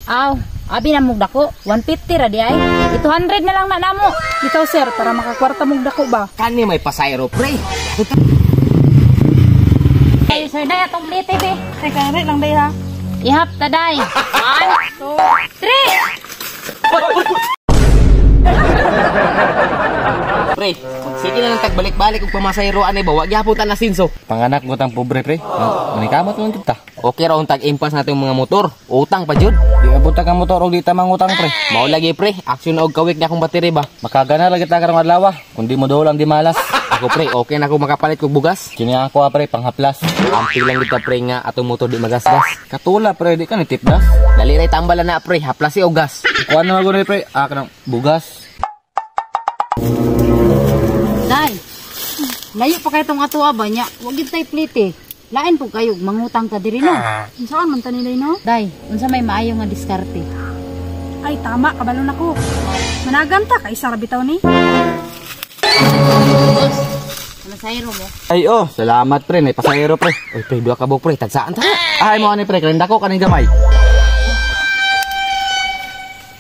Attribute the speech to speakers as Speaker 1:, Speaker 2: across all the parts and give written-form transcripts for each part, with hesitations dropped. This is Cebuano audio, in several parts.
Speaker 1: Aw, abi na mong dako. 150 ra di ay. 200 na lang na namo.
Speaker 2: Bitaw sir, para makakwarta mong dako ba?
Speaker 3: Kani may pasayro pre.
Speaker 1: Ay sir, day atong plite be.
Speaker 2: Ay, kare lang day ha.
Speaker 1: Ihap ta day. 1, 2, 3.
Speaker 3: Pre, sige na lang tagbalik-balik og pamasayro ani ba, wa gyapon ta na sinso.
Speaker 4: Panganak mo tang pobre pre. Manikamot lang kita.
Speaker 3: Okay ra untag impas nating mga motor. Utang pa jud.
Speaker 4: Di abot ka motor og di ta mangutang pre.
Speaker 3: Mao lagi pre, aksyon og kawik na akong battery ba.
Speaker 4: Makagana lagi ta karong adlaw. Kundi mo dool ang di malas.
Speaker 3: Ako pre, okay na ako makapalit og bugas.
Speaker 4: Kini ako pre panghaplas.
Speaker 3: Ampi lang gid ta pre nga atong motor di magasgas.
Speaker 4: Katula pre, di ka ni tipdas.
Speaker 3: Dali ray tambala na pre, haplasi og gas.
Speaker 4: Kuan na maguni pre, ah kanang bugas.
Speaker 1: Day. Layo pa kay tong ato ba nya. Wa gid tay plite. Lain pud kayo mangutang ka diri no.
Speaker 2: Unsaon man ta nilay no?
Speaker 1: Day, unsa may maayo nga diskarte?
Speaker 2: Ay tama, kabalo na ko. Managan ta kay isa ra bitaw ni.
Speaker 1: Masayro mo.
Speaker 4: Ay oh, salamat pre, nay pasayro pre.
Speaker 3: Oy pre, duha ka buok pre, tagsaan ta.
Speaker 4: Ay mo ani pre, kaninda ko kaning gamay.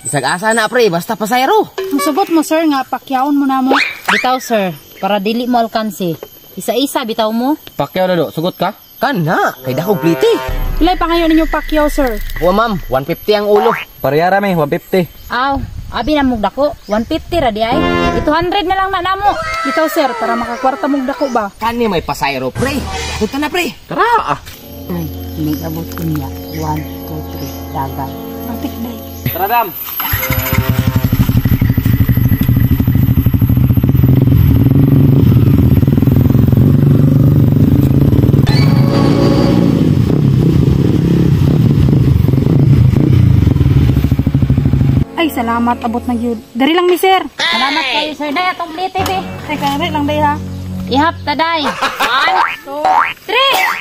Speaker 3: Bisag asa na pre, basta pasayro.
Speaker 2: Musugot mo sir nga pakyaon mo na mo.
Speaker 1: Bitaw sir, para dili mo alkanse. Isa-isa bitaw mo.
Speaker 4: Pakyaw na do, sugot ka?
Speaker 3: Kana, kay dakog plite.
Speaker 2: Pilay pa ngayon ninyo pakyaw sir?
Speaker 3: Wa ma'am, 150 ang ulo.
Speaker 4: Parehara mi, 150.
Speaker 1: Aw, abi na mong dako. 150 ra di ay. 200 na lang na namo.
Speaker 2: Bitaw sir, para makakwarta mong dako ba?
Speaker 3: Kani may pasayro pre. Punta na pre.
Speaker 4: Tara ah.
Speaker 1: Ay, nigabot ko niya. 1, 2, 3, dagan.
Speaker 2: Matik day.
Speaker 4: Tara dam.
Speaker 2: Ay, salamat abot na gyud. Dari lang mi sir.
Speaker 1: Salamat kayo sir. Day atong plite be.
Speaker 2: Ay, kare lang day ha.
Speaker 1: Ihap ta day. 1, 2, 3.